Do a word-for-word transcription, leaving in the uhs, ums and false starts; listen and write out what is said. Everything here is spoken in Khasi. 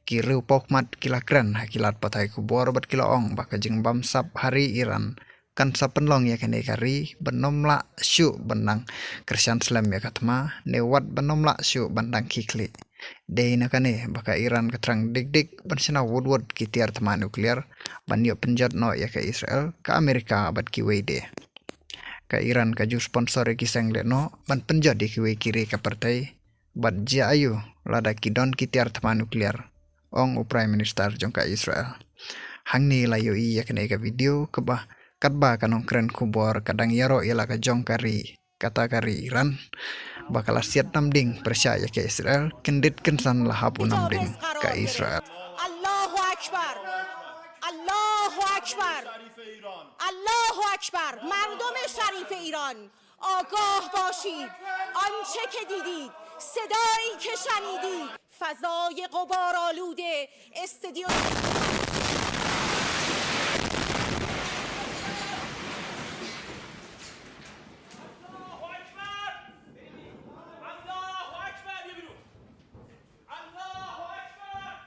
Ki riewpawkhmat ki la kren ha ki lad pathai khubor bad ki la ong ba ka jingbam sap ha ri Iran kan sa pynlong ïa kane ka ri ban ym lah shuh ban dang kyrshan slem ïa ka thma ne wat ban ym lah shuh ban dang khie khlieh. Dei na kane ba ka Iran ka thrang dik dik ban shna wut wut ki tiar thma nukliar ban ïoh pynjot noh ïa ka Israel, ka Amerika bad kiwei de. Ka Iran ka ju sponsor ïa ki seng lehnoh ban pynjot ïa kiwei ki ri ka pyrthei bad jia aïu lada ki don ki tiar thma nukliar, ong u Prime Minister jong ka Israel. Hangne la ïohi ïa kane ka video kaba katba ka nongkren khubor ka dang ïaroh ïa la ka jong ka ri, kata ka ri Iran, ba ka la siat nam ding pyrshah ïa ka Israel, kyndit kynsan la hap u nam ding ka Israel. الله اکبر. الله اکبر. الله اکبر. مردم شریف ایران، آگاه باشید. آنچه که دیدید، صدایی که شنیدید، فضای غبارآلود استادیوم